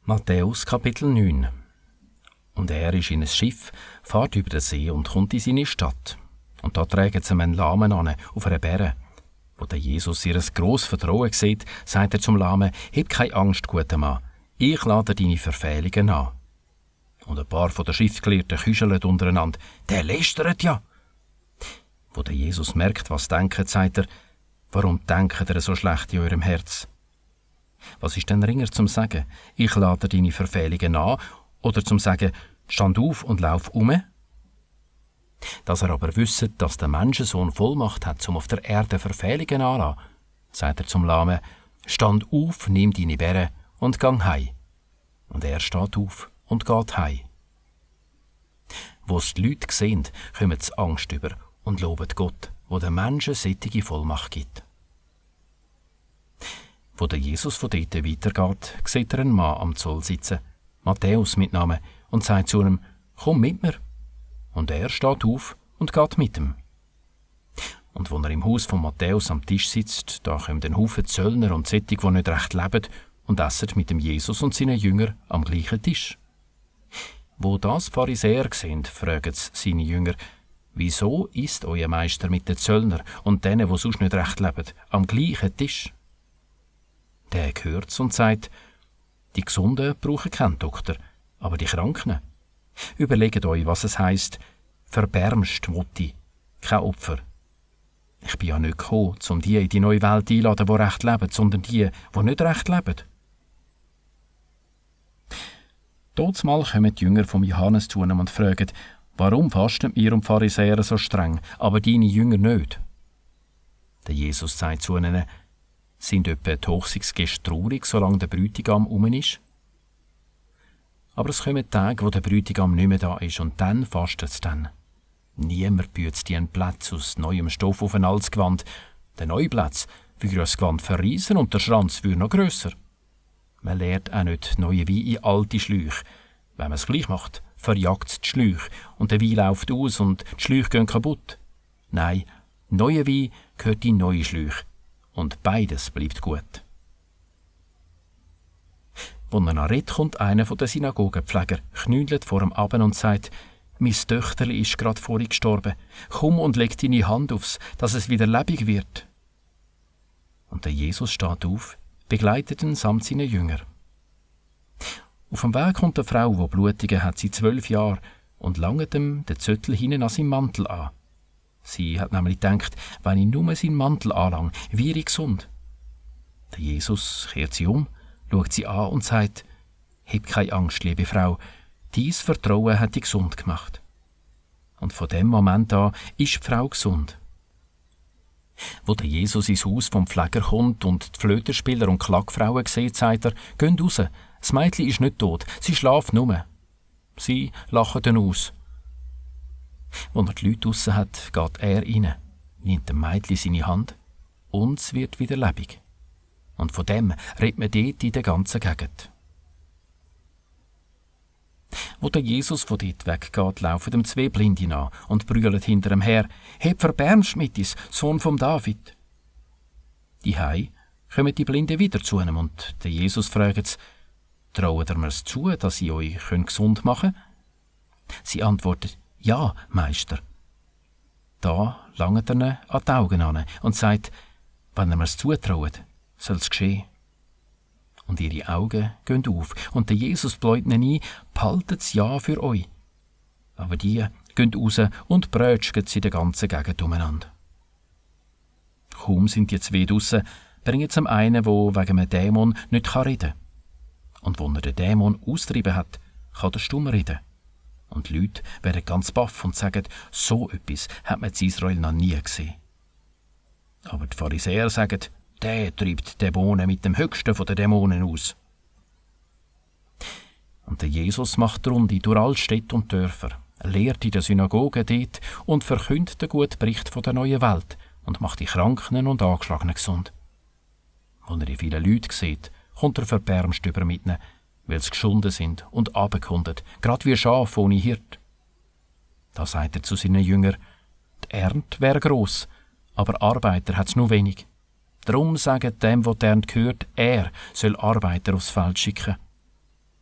Matthäus Kapitel 9. Und er ist in ein Schiff, fährt über den See und kommt in seine Stadt. Und da tragen sie einen Lahmen an, auf einer Bäre. Wo der Jesus ihr grosses Vertrauen sieht, sagt er zum Lahmen: «Hab keine Angst, guter Mann, ich lade deine Verfehlungen an.» Und ein paar von den Schriftgelehrten küscheln untereinander: «Der lästert ja!» Wo der Jesus merkt, was denken, sagt er: «Warum denkt ihr so schlecht in eurem Herz? Was ist denn ringer zum Sagen, ich lade deine Verfehlungen an, oder zum Sagen, stand auf und lauf um?» Dass er aber wisse, dass der Menschensohn Vollmacht hat, um auf der Erde Verfehlungen anzulassen, sagt er zum Lahmen: «Stand auf, nimm deine Bäre und gang heim.» Und er steht auf und geht heim. Wo es die Leute sehen, kommen sie Angst über und loben Gott, wo den Menschen solche Vollmacht gibt. Wo der Jesus von dort weitergeht, sieht er einen Mann am Zoll sitzen, Matthäus mit Namen, und sagt zu ihm: «Komm mit mir.» Und er steht auf und geht mit ihm. Und als er im Haus von Matthäus am Tisch sitzt, da kommen ein Haufen Zöllner und solche, die nicht recht leben, und essen mit dem Jesus und seinen Jüngern am gleichen Tisch. Wo das Pharisäer sehen, fragen seine Jünger: «Wieso isst euer Meister mit den Zöllnern und denen, die sonst nicht recht leben, am gleichen Tisch?» Der hört's und sagt: «Die Gesunden brauchen keinen Doktor, aber die Kranken. Überlegt euch, was es heisst: verbärmst Mutti, kein Opfer. Ich bin ja nicht gekommen, um die in die neue Welt einzuladen, die recht leben, sondern die nicht recht leben.» Totsmal kommen die Jünger vom Johannes zu ihm und fragen: «Warum fasten wir und Pharisäer so streng, aber deine Jünger nicht?» Der Jesus sagt zu ihnen: «Sind etwa die Hochzeitsgäste traurig, solange der Bräutigam um ist? Aber es kommen Tage, wo der Bräutigam nicht mehr da ist, und dann fastet es dann. Niemand büht dir einen Platz aus neuem Stoff auf ein altes Gewand. Der neue Platz würde das Gewand verreissen und der Schranz würde noch grösser. Man lehrt auch nicht neue Wein in alte Schläuche. Wenn man es gleich macht, verjagt es die Schläuche und der Wein läuft aus und die Schläuche gehen kaputt. Nein, neuer Wein gehört in neue Schläuche. Und beides bleibt gut.» Als er redet, kommt einer der Synagogenpfleger, knündelt vor ihm ab und sagt: «Mein Töchterli ist gerade vorhin gestorben. Komm und leg deine Hand aufs, dass es wieder lebendig wird.» Und der Jesus steht auf, begleitet ihn samt seinen Jüngern. Auf dem Weg kommt eine Frau, die Blutungen hat seit 12 Jahren, und langt ihm den Zöttel hinten an seinem Mantel an. Sie hat nämlich gedacht, wenn ich nur seinen Mantel anlange, wäre ich gesund. Der Jesus kehrt sie um, schaut sie an und sagt: «Hab keine Angst, liebe Frau, dein Vertrauen hat dich gesund gemacht.» Und von dem Moment an ist die Frau gesund. Wo der Jesus ins Haus vom Pfleger kommt und die Flötenspieler und Klackfrauen sieht, sagt er: «Geht raus, das Mädchen ist nicht tot, sie schläft nur.» Sie lachen dann aus. Als er die Leute draussen hat, geht er rein, nimmt dem Mädchen seine Hand und es wird wieder lebendig. Und von dem redet man dort in der ganzen Gegend. Wo der Jesus von dort weggeht, laufen ihm 2 Blinde an und brüllen hinter ihm her: «Heb verbärmst mit uns, Sohn vom David!» Die kommen die Blinden wieder zu ihm und der Jesus fragt sie: «Trauen ihr mir's zu, dass ich euch gesund machen kann?» Sie antworten: «Ja, Meister.» Da langt er ihnen an die Augen an und sagt: «Wenn ihr mir's zutraut, soll es geschehen.» Und ihre Augen gehen auf und der Jesus bläut ihnen ein: «Behaltet's ja für euch.» Aber die gehen raus und brötschgen sie in der ganzen Gegend umeinander. Kaum sind die 2 draussen, bringen sie einen, der wegen einem Dämon nicht reden kann. Und wenn er den Dämon austrieben hat, kann er stumm reden. Und die Leute werden ganz baff und sagen: «So etwas hat man in Israel noch nie gesehen.» Aber die Pharisäer sagen: «Der treibt Dämonen mit dem höchsten der Dämonen aus.» Und der Jesus macht die Runde durch alle Städte und Dörfer, lehrt in der Synagoge dort und verkündet den guten Bericht von der neuen Welt und macht die Kranken und Angeschlagenen gesund. Als er die vielen Leute sieht, kommt er verbärmst über mit ihnen, weil sie geschunden sind und abgekundet, grad wie Schafe ohne Hirt. Da sagt er zu seinen Jüngern: «Die Ernte wäre gross, aber Arbeiter hat's nur wenig. Darum sagt dem, wo die Ernte gehört, er soll Arbeiter aufs Feld schicken.»